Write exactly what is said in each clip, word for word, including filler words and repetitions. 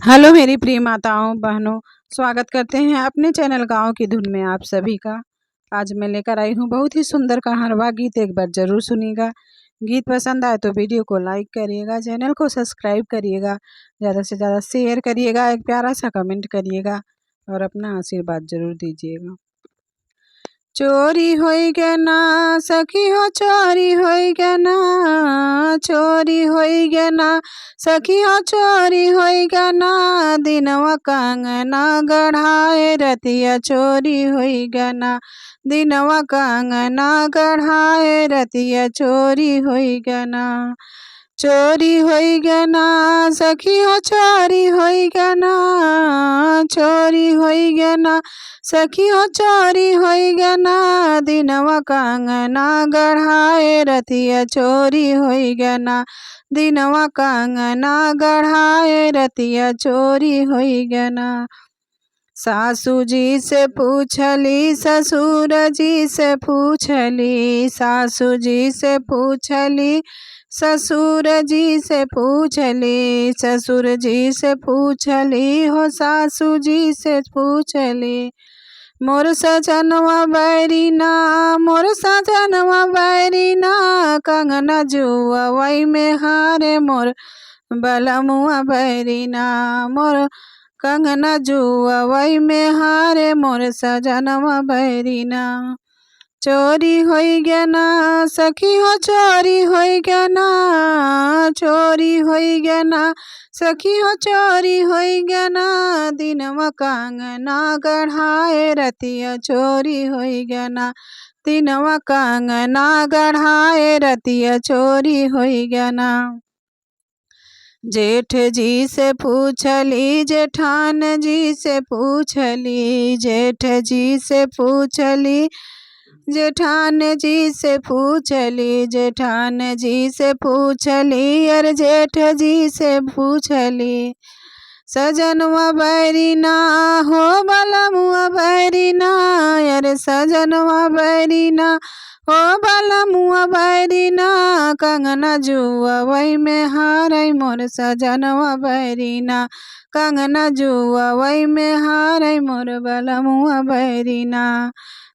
हेलो मेरी प्रिय माताओं, बहनों, स्वागत करते हैं अपने चैनल गाँव की धुन में आप सभी का। आज मैं लेकर आई हूँ बहुत ही सुंदर कहरवा गीत, एक बार जरूर सुनिएगा। गीत पसंद आए तो वीडियो को लाइक करिएगा, चैनल को सब्सक्राइब करिएगा, ज़्यादा से ज़्यादा शेयर करिएगा, एक प्यारा सा कमेंट करिएगा और अपना आशीर्वाद जरूर दीजिएगा। चोरी होई गे ना सखी हो, चोरी होई गे ना, चोरी होई गे ना सखी हो, चोरी होई गे ना। दिनवा कंगना गढ़ाए रतिया चोरी होई गे ना, दिनवा कंगना गढ़ाए रतिया चोरी होई गे ना। चोरी होई गे ना सखी हो, चोरी होई गे ना, चोरी होई गे ना सखी हो, चोरी होई गे ना। दिनवा कंगना गढ़ाए रतिया चोरी होई गे ना, दिनवा कंगना गढ़ाए रतिया चोरी होई गे ना। सासू जी से पूछली, ससुर जी से पूछली, सासू जी से पूछली, ससुर जी से पूछली, ससुर जी से पूछली हो, सासू जी से पूछली। मोर सजनवा बैरी ना, मोर सजनवा बैरी ना, कंगना जुआ वही में हारे मोर बलमुआ बैरी ना, मोर कंगना जुआ वही में हारे मोर सजनवा बैरी ना। चोरी होई गे ना सखी हो, चोरी होई गे ना, चोरी होई गे ना सखी हो, चोरी होई गे ना। दिनवा कंगना गढ़ाए रतिया चोरी होई गे ना, दिनवा कंगना गढ़ाए रतिया चोरी होई गे ना। जेठ जी से पूछली, जेठान जी से पूछली, जेठ जी से पूछली, जेठान जी से पूछली, जेठान जी से पूछली, अरे जेठ जी से पूछली। सजनवा बैरी ना हो, बलमुआ बैरी ना, अरे सजनवा बैरी ना हो, बलमुआ बैरी ना, कंगना जुआ वही में हारे मोर सजनवा बैरी ना, कंगना जुआ वही में हारे मोर बलमुआ बैरी ना।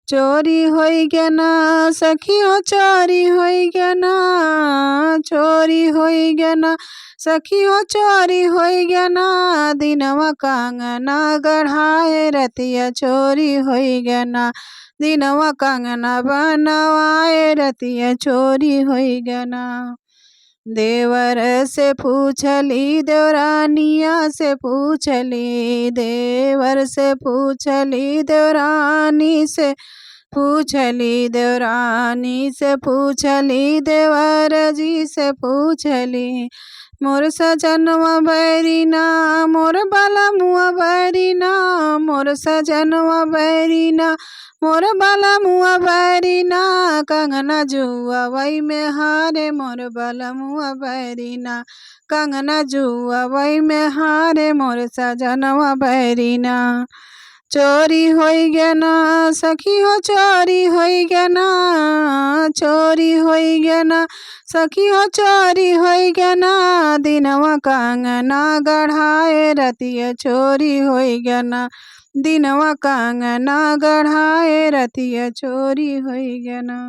चोरी होई गे ना सखी हो, चोरी होई गे ना, चोरी होई गे ना सखी हो, चोरी होई गे ना। दिनवा कंगना गढ़ाए रतिया चोरी होई गे ना, दिनवा कंगना बनवाए रतिया चोरी होई गे ना। देवर से पूछली, देवरानिया से पूछली, देवर से पूछली, देवरानी से पूछली, देवरानी से पूछली, देवर जी से पूछली। मोर सजनवा बैरी ना, मोर बलमुआ बैरी ना, मोर सजनवा बैरी ना, मोर बलमुआ बैरी ना, कंगना जुआ वही में हारे मोर बलमुआ बैरी ना, कंगना जुआ वही में हारे मोर सजनवा बैरी ना। चोरी होई गे ना सखी हो, चोरी होई गे ना, चोरी होई गे ना सखी हो, चोरी होई गे ना। दिनवा कंगना गढ़ाए रतिया चोरी होई गे ना, दिनवा कंगना गढ़ाए रतिया चोरी होई गे ना।